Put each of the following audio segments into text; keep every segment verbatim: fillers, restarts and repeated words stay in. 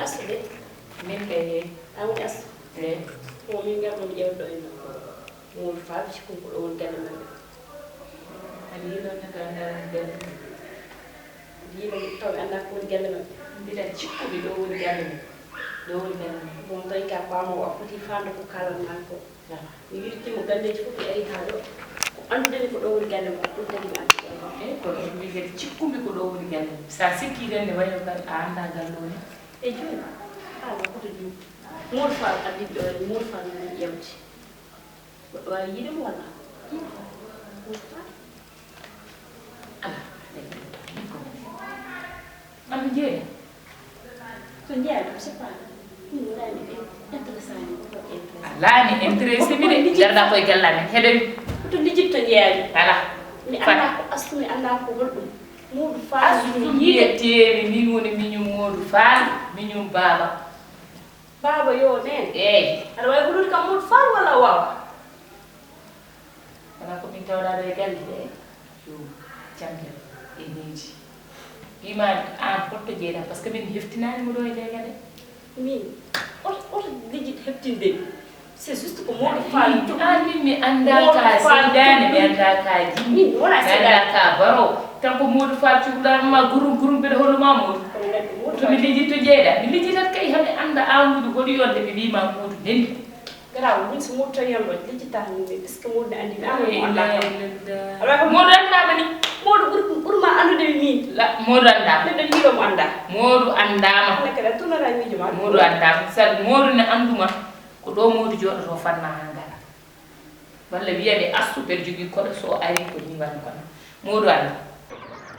Astu de. Min kay, an woni Astu? Eyi. Ko min ngarɗo mi ƴeewdo e makko. Moolu Faal, cikkum ko ɗo woni galle maɓɓe. Aɗa yiɗo neɗɗo anndaa woni galle mum? Yiɗo taw ɓe anndaa ko woni galle maɓɓe. Mbiɗa cikkude ɗo woni galle mum. Ɗo woni galle mum. Bon, tawi ka paamo o foti faamde ko kaalanmaa ko. Voilà. Mi wirtii mo galleeji fof, mi ari haa ɗo. Ko anndude mi ko ɗo woni galle mum, ɗum tagi mi arti ɗo. Eyi, kono mi kadi cikkumi ko ɗo woni galle mum. Sa sikki tan ne wayi no kadi a anndaa galle woni. E jooni, haa no hoto jooni. Moolu Faal addi ɗo, Moolu Faal min ƴeewti. Goɗɗo waawi yiide mo walla? Alaa. Am jeeya. To jeeya ɗum, c'est pas. Min wonani ɓe intéressani ko intéressé. Alaa mi intéressé mi de. Garɗa koye galle amen heɗoy. To lijjit to jeeyani. Alaa. Mi anndaa ko Astu, mi anndaa ko holɗum. Moodu Faal. Astu mi yiide. Mbiyeteemi min woni miñum Moodu Faal, miñum baaba. Baaba yo neen. Eey. Aɗa waawi hulude kam Moodu Faal walla a waawa? Wala ko min tawɗaa ɗo e galle de. Yo janngal e neeji. Wima aan holto jeeyɗaa, parce que min heftinaani mo ɗo e jeeyga de. Min, oto, oto lijjit heftinde. C'est juste ko Moodu Faal. Min, an min mi anndaa ka seydaane, mi anndaa ka jinni, mi anndaa ka baro. Tan ko Moodu Faal cukalaa ma gurum gurum mbeɗa hollu ma Moodu. Kono ngaddi Moodu Faal. To mi lijjit to jeeyɗaa, mi lijjitat kay hami annda awndude hoɗi yonde mi wima Moodu neli. Garaaw, min so Moodu tawi yallo, lijjitaa min, min, puisque Moodu ne anndi mi, aan mo anndaa kam. Alaa ko Moodu anndaama ni. Moodu ɓuri, ɓuri ma anndude mi min. La, Moodu anndaama. Neɗɗo yiɗo mo anndaa. Moodu anndaama. Hannde kadi a tunanaa miijo ma. Moodu anndaama. Sabu Moodu ne annduma ko ɗo Moodu jooɗotoo fanna haa ngara. Walla wiya mi Astu mbeɗa jogii koɗo so ari ko ni walla kono. Moodu anndaa.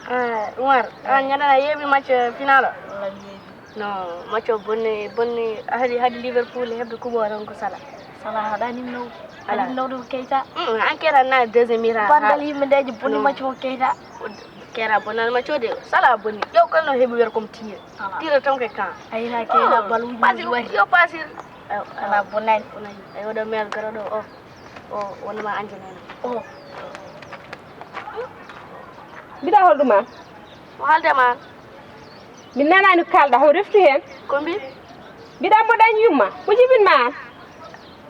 Ah, Umar, an ñande a yeeɓi match final o? Walla mi yeeɓi. No, match o bonni, bonni, haɗi, haɗi Liverpool heɓde kubo o tan ko Salah. Salah haɗaani mi nawde. Alaa. Haɗi mi nawde ko Keita. Mm, an Keita na deuxième mi-temps. Banngal yimɓe ndeeji bonni match o Keita. Keita bonnani match o de. Salah bonni. Ƴeew kala no heɓi weer comme tir. Salah. Tir tan ko kan. Ayi na Keita baluuji wari. Yo pasir. Salah bonnani. Bonnani. Ayo ɗo mel garo ɗo o. O wonma anjanani. O. Mbiɗa holɗuma? Mo haalde ma. Min nanaani ko kaalɗa, ko refti heen? Ko mbi? Mbiɗa mo dañ yumma, ko jibinma aan?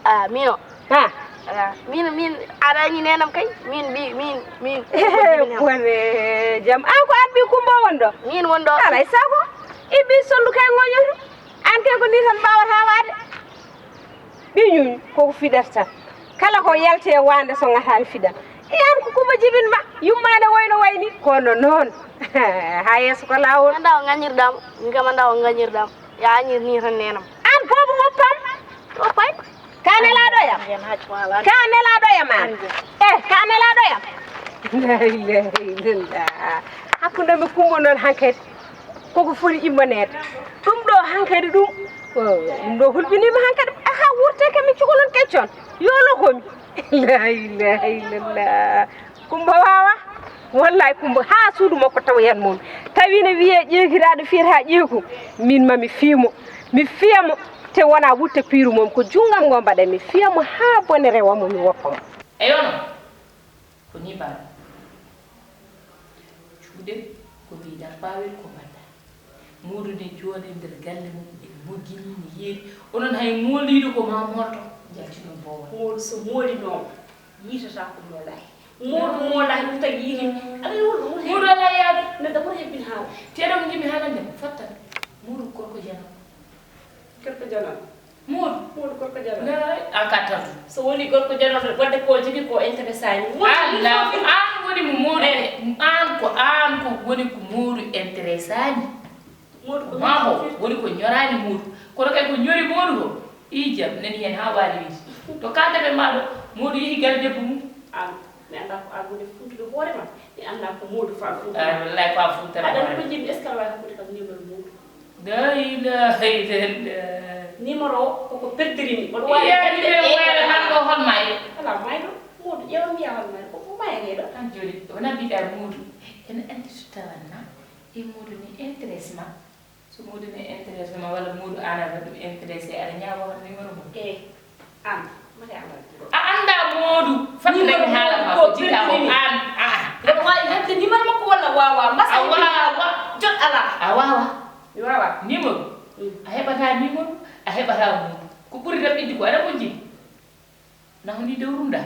Ah, min o? Ha? Ala, min, min, aɗa anndi nenam kay? Min mbi, min, min. Bone, jam. Aan ko aan ɓii Kumba won ɗo? Min won ɗo. Alaa e sago. I ɓii Sollu kay ngoñoto. Aan kay ko nii tan mbaawata waade. Ɓiñum koko fiɗata tan. Kala ko yalte e waande so ngataani fiɗan. E an ko Kumba jibinma, yummaande woyno wayni, kono noon. Haa yeeso ko laawol. Anndaa o ngañirɗam, min kam anndaa o ngañirɗam. Ya añir ni tan nenam. An boobo oppam. Oppay. Ka nelaaɗo yam. Ka nelaaɗo yam an. Eh, ka nelaaɗo yam. La ilaha illallah. Hakkunde mi Kumba noon hankadi. Koko foti immaneede. Ɗum ɗo hankadi ɗum, o, ɗum ɗo hulɓiniima hankadi. Aha, wurte kam mi cukalon keccon. Yo lokomi. La ilaha illallah. Kumba wawa. Wallahi Kumba, haa suudu makko tawoyan mum. Tawi ne wiye ƴeekiraaɗo fiyata ƴeeku. Min ma mi fiimo. Mi fiyamo. Te wona wutte piiru mum. Ko junngam ngo mbaɗa mi fiyamo haa bone rewa mo mi woppa mo. Eyo no. Ko ni mbaɗa. Cuuɗen ko mbiɗa paawel ko mbaɗɗa. Moodu ne jooɗe nder galle mum, ene moggini, ne yeeri. Onon hay mooliiɗo ko ma moolto, njalti ɗum boowal. Moodu so moolino, yiitata ko moolaay. Moodu moolaay, ɗum tagi yiiti. Aɗa yiɗi wonde Moodu alaa yaadu. Neɗɗo woto hebbin haala. Te ɗo ko njiɗmi haalande ma, fattan. Moodu ko gorko janam. Gorko janam. Moodu. Moodu gorko janam. Laay, an ka tan. So woni gorko janam, wadde ko jogii ko intéressé ani. Moodu, an, an woni mo Moodu, an ko an ko woni ko Moodu intéressé ani. Moodu ko mabo woni ko ñoraani Moodu. Kono kay ko ñori Moodu ko, i jam nani heen haa waali wiide. To kaalda ɓe ma ɗo, Moodu yehi galle debbo mum. An, mi anndaa ko an woni funtude hoore ma. Mi anndaa ko Moodu Faal funtata. Ay, wallaay ko a funtata. Aɗa anndi ko njiɗmi, est-ce que aɗa waawi hokkude kam numéro Moodu? La ilaha illallah. Numéro o koko perdiri mi. Oɗo waawi. Iya, numéro wayla nan ɗo hol mayo. Ala mayɗo. Moodu ƴeewa mbiya hol mayo. Koko mayani ɗo. An jooni, wona mbiɗa Moodu. Ene anndi so tawanno e Moodu ne intéresse ma. So Moodu ne intéresse ma walla Moodu an aɗa ɗum intéressé, aɗa ñaawa hol numéro mum. Eh. An, mate a waɗi ɗum. A anndaa Moodu, fat rek haala ma ko jiɗɗa ko an, a. Mboɗo waawi heɓde numéro makko walla waawa? Mbasa a waawa. Jot alaa. A waawa. Mi waawa. Numéro. A heɓataa ni mum, a heɓataa mum. Ko ɓuri raɓɓiɗde ko aɗa moƴƴi. Naho ni dewrunda.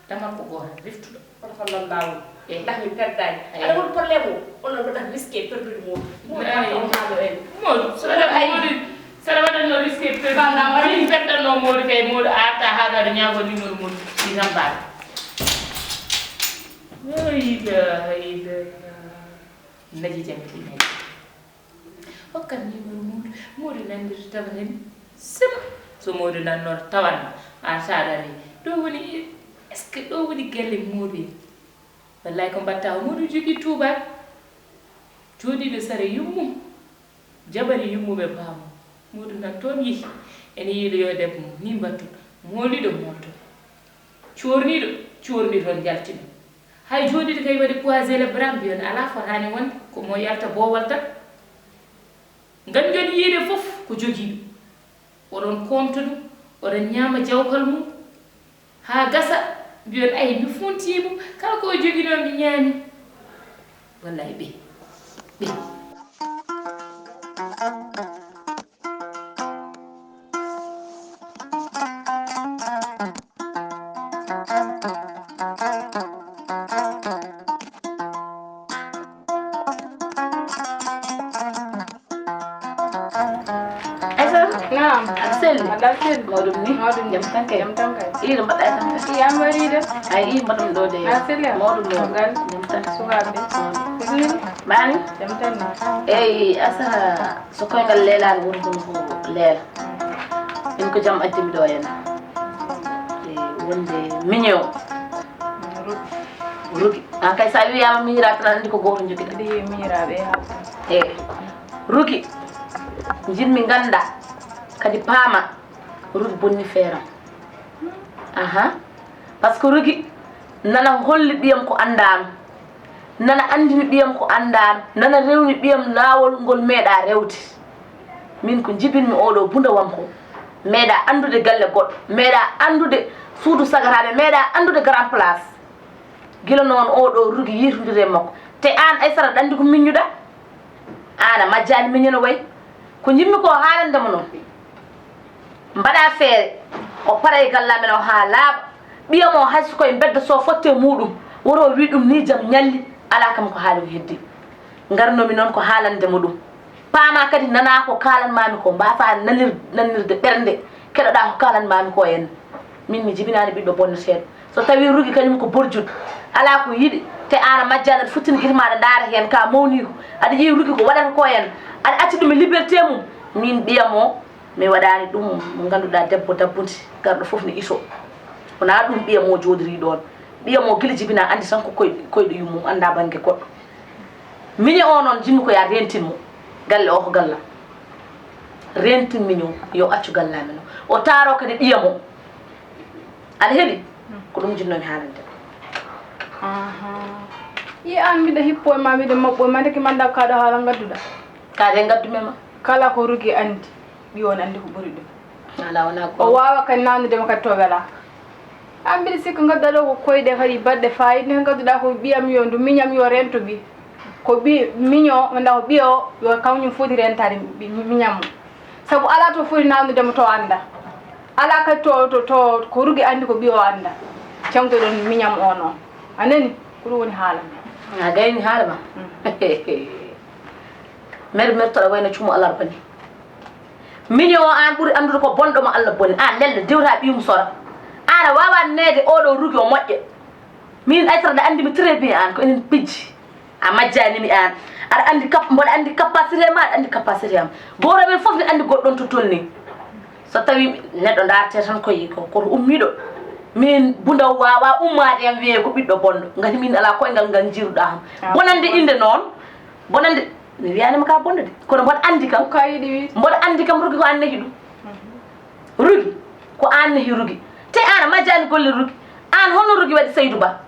Damal ko goota, reftuɗo. Kono ko non laawol. Eh. Ndax mi perdaani. Eh. Aɗa woni problème o, onon mbaɗat risqué perdude Modou. Modou, eh, ko on haalo en. Modou, so waɗa Modou, so waɗa waɗanno risqué perdude. Min perdanno Modou kay, Modou arta haala aɗa ñaago numéro Modou, ɗi tan mbaɗa. Hayda, hayda. Naji jam ɗi naji. Hokkat numéro Modou. Modou nanndiri tawa nani. Sem. So Modou nannoto tawanno. An sa dari. Ɗo woni, est-ce que ɗo woni galle Modou en? Wallay ko mbatta o Modou jogii tuubaak. Jooɗiiɗo sara yummum. Jabari yummuɓe paamo. Modou nan toon yehi. Ene yiiɗo yo debbo mum. Ni mbattu. Mooliɗo moolto. Coorniiɗo coorni toon njaltino. Hay jooɗiiɗo kay waɗi croisé les bras mbiyon alaa fotaani wonde ko mo yalta boowal tan. Ngam njon yiide fof ko jogiiɗo. Oɗon koomta ɗum, oɗon ñaama jawkal mum haa gasa, mbiyon ay mi funtiimo, kala ko o joginoo mi ñaami. Wallay ɓe, ɓe. Aïssa. Naam. Aɗa selli? Aɗa selli? Mawɗum ni? Mawɗum ni. Jam tan kay? Jam tan kay. Ii, no mbaɗɗaa tan kay? Ii, an wariide? Ay, ii, mbaɗɗum ɗo de. Aɗa selli? Mawɗum, mawɗum. Gal? Jam tan. Sukaaɓe? Mawɗum. Ko juuli? Mbaani? Jam tan ni. Eyi, Aïssa, so koyngal leelaani woni kono ko leela. Min ko jam addi mi ɗo henna. E wonde miño. Rugi. Rugi. An kay sa wiyaama miñiraaɓe tan anndi ko gooto njogiɗa. Ɗi miñiraaɓe e haalde. E Rugi. Njiɗmi ngannda kadi paama Rugi bonni feeram. Aha. Par ce que Rugi nana holli ɓiyam ko anndaano. Nana anndini ɓiyam ko anndaano, nana rewni ɓiyam laawol ngol meeɗaa rewde. Min ko njibinmi oɗo bundawam ko, meeɗaa anndude galle goɗɗo, meeɗaa anndude suudu sagataaɓe, meeɗaa anndude grand place. Gila noon oɗo Rugi yiitondiri e makko. Te aan Aysata aɗa anndi ko miññuɗaa? Aan a majjaani miño no wayi. Ko njimmi ko haalande mo noon. Mbaɗaa feere, o para e galle amen o haa laaɓa. Ɓiyam o hay so koye mbedda so fotte muuɗum, woto o wii ɗum ni jam ñalli, alaa kam ko haali ko heddi. Ngarnomi noon ko haalande mo ɗum. Paamaa kadi nanaa ko kaalanmaami ko, mbaasaa nanir-, nanirde ɓernde, keɗoɗaa ko kaalanmaami ko en. Min mi jibinaani ɓiɗɗo bonneteeɗo. So tawii Rugi kañum ko borjuɗo, alaa ko yiɗi, te aan a majjaani aɗa futtini gite maa aɗa ndaara heen ka mawni ko, aɗa yi'i Rugi ko waɗata ko en, aɗa acci ɗum e liberté mum, min ɓiyam o, mi waɗaani ɗum mo ngannduɗaa debbo dabbunde, garɗo fof ne itoo. Wonaa ɗum ɓiyam o jooɗorii ɗoon. Ɓiyam o gila jibinaa anndi tan ko koyɗe, koyɗe yummum, anndaa bannge goɗɗo. Miño o noon, njiɗmi ko yo a reentin mo. Galle o ko gallam. Reentin miño o, yo accu galle amen o. O taaroo kadi ɓiyam o. Aɗa heɗi? Ko ɗum njiɗnoomi haalande ma. Ahaa. Yi aan mbiɗa hippo e ma, mbiɗa maɓɓo e ma, ndeke mi anndaa ko kaaɗo haala ngadduɗaa. Kaade ngaddumi e ma. Kala ko Rugi anndi, ɓiyo o ne anndi ko ɓuri ɗum. Alaa, wonaa o goonga. Waawa kadi naamnude mo kadi to welaa. Aan mbiɗa sikka ngadduɗaa ɗo ko koyɗe kadi baɗɗe faayiida, ne ngadduɗaa ko ɓiyam yo ndu miñam yo rento ɓiy. Ko ɓiy miño, nda ko ɓiyo yo kañum foti rentaade ɓi-, miñam mum. Sabu alaa to foti naamnude mo to anndaa. Alaa kadi to, to, to ko Rugi anndi ko ɓiyo anndaa. Caŋtoɗon miñam o noon. A nani? Ko ɗum woni haala ma. A gayni haala ma? Mm. Mer, mertoɗa wayno cuumo alarba ni. Miño o aan ɓuri anndude ko bonɗo mo Allah bonni. Aan lello dewta ɓiyum sora. Aan a waawaa neede oɗo Rugi o moƴƴo. Min Aysata aɗa anndi mi très bien aan ko enen pijji. A majjaani mi aan. Aɗa anndi kap-, mboɗo anndi capacité ma, aɗa anndi capacité am. Gooto men fof ne anndi goɗɗo on to tolni. So tawii neɗɗo ndaarte tan koye ko, koto ummiiɗo. Min Bunda waawaa ummaade yam wiyee ko ɓiɗɗo bonɗo. Ngati min alaa koyngal ngal njiiruɗaa kam. Ah. Bonande innde noon. Bonande, mi wiyaani ma ka bonɗo de. Kono mboɗo anndi kam. Ko a yiɗi wiide. Mboɗo anndi kam Rugi ko aan nehi ɗum. Mhm. Rugi, ko aan nehi Rugi. Te aan a majjaani golle Rugi. Aan holno Rugi waɗi Saydu Ba?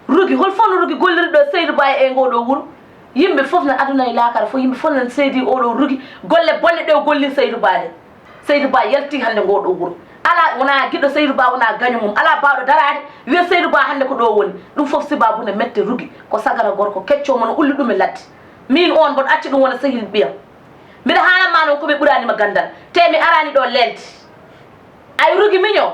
Rugi, hol fof no Rugi golliri ɗo Saydu Ba e ngoo ɗoo wuro? Yimɓe fof nan aduna e laakara fof, yimɓe fof nan seedi oɗo Rugi. Golle bonɗe ɗe o golli Saydu Ba ɗe. Saydu Ba yalti hannde ngoo ɗoo wuro. Alaa, wonaa giɗo Saydu Ba, wonaa gaño mum. Alaa baawɗo daraade, wiya Saydu Ba hannde ko ɗo woni. Ɗum fof sibaabu ne mette Rugi. Ko sagara gorko kecco mo no ulli ɗum e ladde. Miin oon mboɗo acca ɗum wona sehil ɓiyam. Mbiɗa haala ma Ko ɓe ɓurani ma gandal. Te mi arani ɗo leldi. Ay Rugi miño.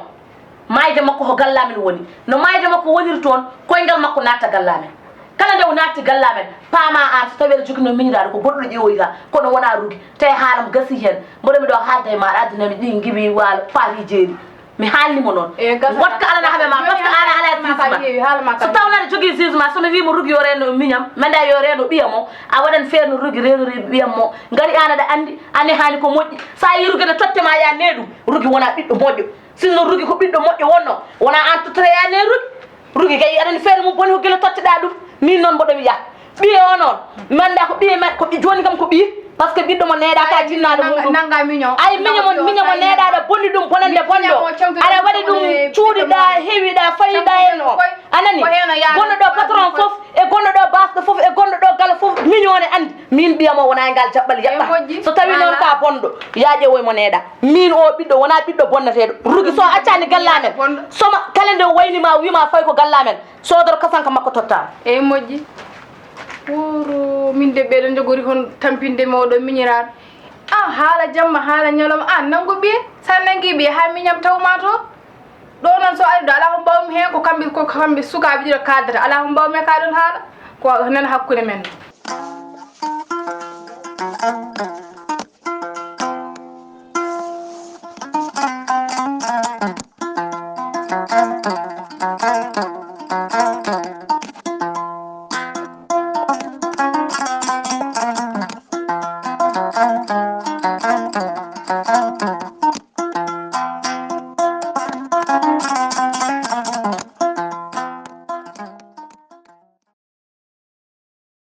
Mayde makko ko galla men woni. No mayde makko woniri toon, koyngal makko natta galla men. Kala nde o natti galla men, paama aan so tawi aɗa jogino miñiraaɗo ko goɗɗo ƴeewoyta, kono wona Rugi. Te haalam gasi heen. Mboɗo mi ɗo haalda e maaɗa, addana mi ɗi ngiwi waalo, paati jeeri. Mi haalni mo noon. Waɗka alana haɓe ma, parce que aan a alaa jugement. So tawnoo aɗa jogii jugement, so mi wii mo Rugi yo reeno miñam, manda yo reeno ɓiya mo, a waɗan feere no Rugi reenori ɓiyam mo. Ngari aan aɗa anndi, ane haani ko moƴƴi. So a yii Rugi ne totte ma, ya ne ɗum. Rugi wona ɓiɗɗo moƴƴo. Sinno Rugi ko ɓiɗɗo moƴƴo wonno, wona aan tottata ya ne Rugi. Rugi kay aɗani feere mum boni ko gila totteɗaa ɗum. Min noon mboɗo mi yaha. Ɓiye o noon, mi anndaa ko ɓiye ma, ko ɓi-, jooni kam ko ɓiye, parce que ɓiɗɗo mo neeɗa ka jinnaaɗo mum ɗum. Nanga miño. Ay miño mon, miño mo neeɗaɗo bonni ɗum bonande bonɗo. Aɗa waɗi ɗum cuuɗiɗa, hewiɗa, fayiɗa en o. A nani? Gonɗo ɗo patron fof, e gonɗo ɗo basɗo fof, e gonɗo ɗo gala fof, miño ne anndi. Min ɓiyam o wona e ngal jaɓɓal yaɓɓa. So tawi noon ka bonɗo, yaa ƴeewoy mo neeɗa. Min o ɓiɗɗo wona ɓiɗɗo bonnateeɗo. Rugi so accani galla men. Soma kala nde wayni ma, wima fay ko galla men. Sodoro kasanka makko totta. Eyi moƴƴi. Wuro min de ɓeɗo jogori hon tampinde mawɗo miñiraaɗo. An haala jamma, haala ñalawma, an nangu ɓiye. Sa nangi ɓiye ha miñam tawma toon. Ɗo noon so ari ɗo ala ko mbawmi heen, ko kamɓe, ko kamɓe sukaaɓe ɗiɗo kaddata. Ala ko mbawmi e ka ɗon haala. Ko nan hakkunde men.